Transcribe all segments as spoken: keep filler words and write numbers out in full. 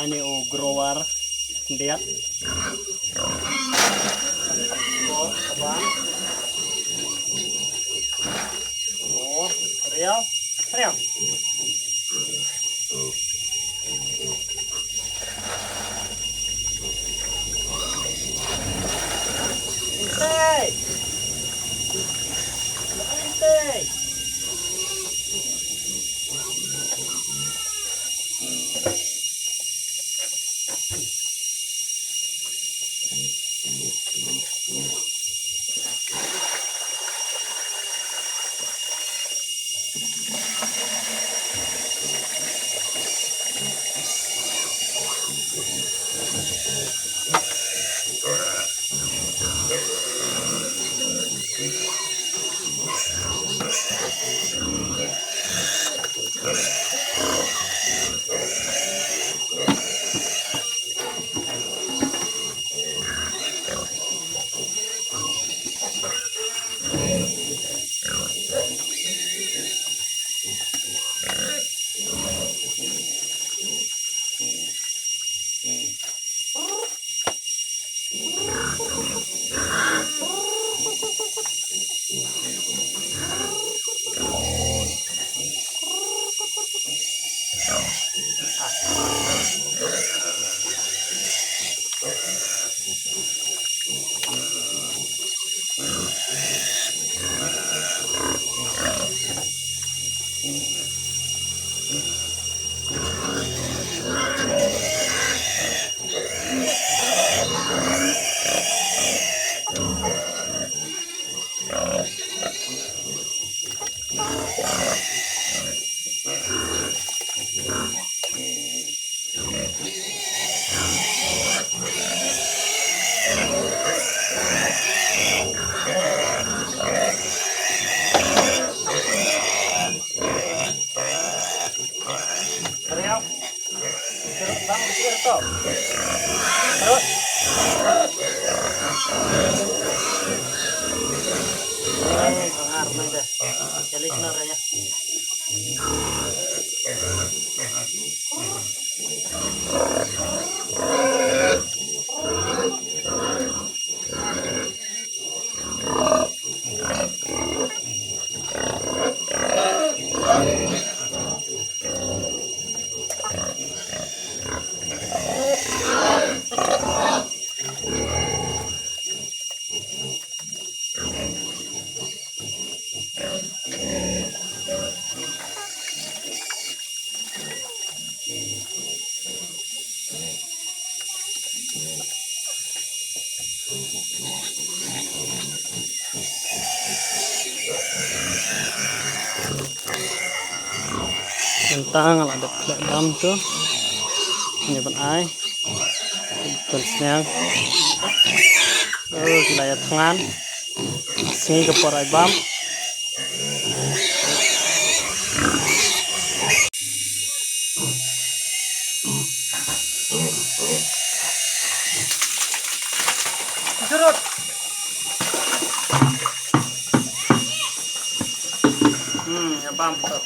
Ani u grower diat. O, kaban. O, riau, riau. Intei. Intei. Terus. Hangar, main dah. Jadi kena raya. Mynta nga la dep khleh bam tu. Ngi ban ai. Pynsneng. Oh, ki la ïa thngan. Sngi ka por ai bam. Surut. Hmm, ïa bam tu.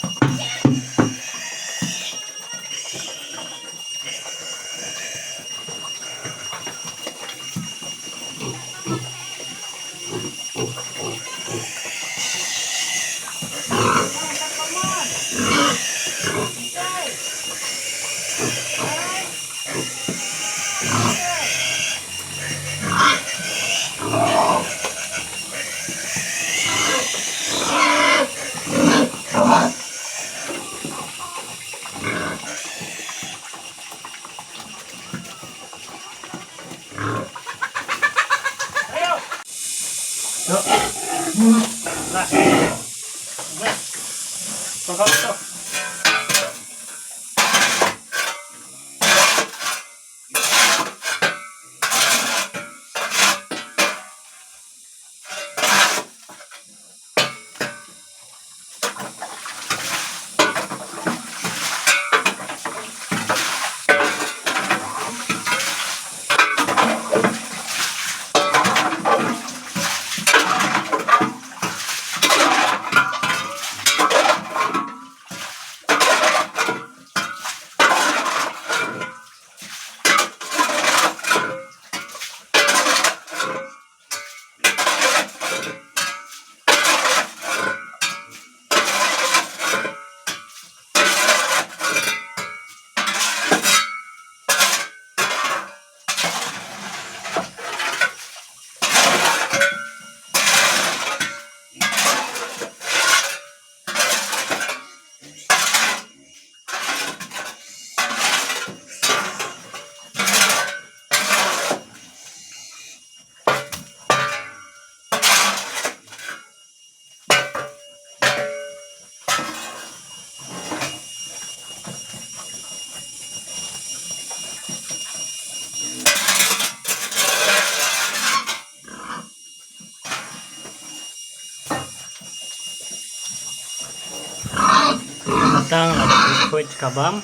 Tang la dep khuid ka bam.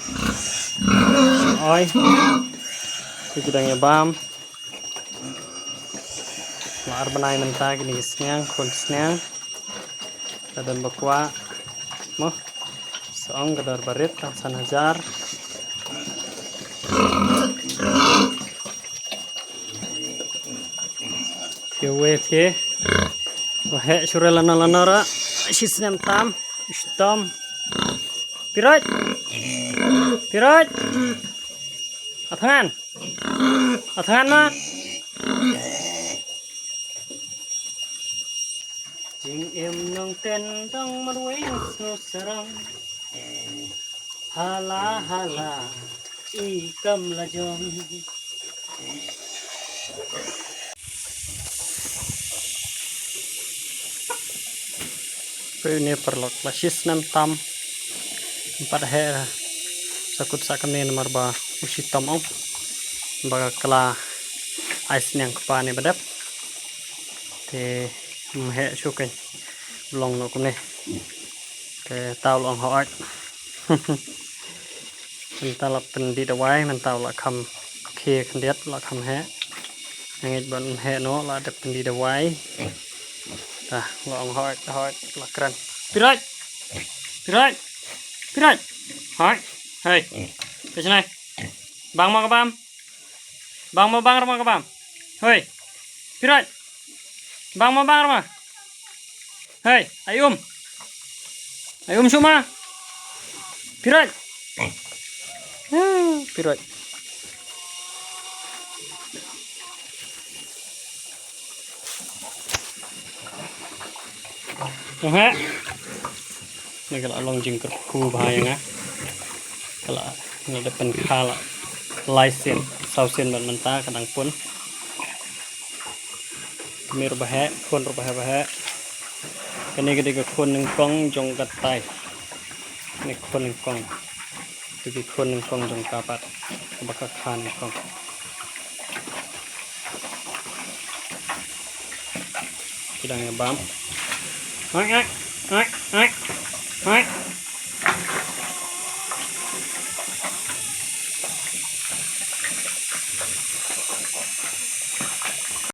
Oi. Ki dang ïa bam. Mar bnai mynta kine ki sniang, khun sniang. Ka don ba kwah. Mo. Song ka dor barit tang san hajar. Thie we thie. Wa heh shuh re lano lano ra. Shi snem tam. Shi tam. Pirot. Pirot. Athangan. Athangan ma. Jingim nongkyndoh marwei sngewsarong. Hala hala i kam la jong. Peit ne paralok, la shi snem tam. Em pat heh sa kut sa kane namar ba u shitom ong ba ka la ai sniang kpa ne ba dep. Te em heh shuh kein, long noh kumne. Te taw long hooid. Mynta la pyndih dawai, mynta la kham khie khyndiat, la kham heh. Nga ngeit ban heh noh, la dep pyndih dawai. Ta long hooid, hooid, la kren. Pirot. Pirot. Pirot. Hooid. Hei. Ka shnai. Bang ma ka bam. Bang ma bang ma ka bam. Hoi. Pirot. Bang ma bang ma. Hei, ai um. Ai um shuh ma. Pirot. Ah, pirot. Ong heh. Ni ka la long jingkyrkhu bha ïa nga. Ka la, nga dep pynkha la lai sien, saw sien bad mynta ka dang pun. Kmie ruh ba heh, khun ruh ba heh ba heh. Kane ka dei ka khun nyngkong jong ka tai. Kane khun nyngkong. Te ki khun nyngkong jong ka pat. Kaba ka kha nyngkong. Ki dang ïa bam. Hai, hai, hai, hai, hai.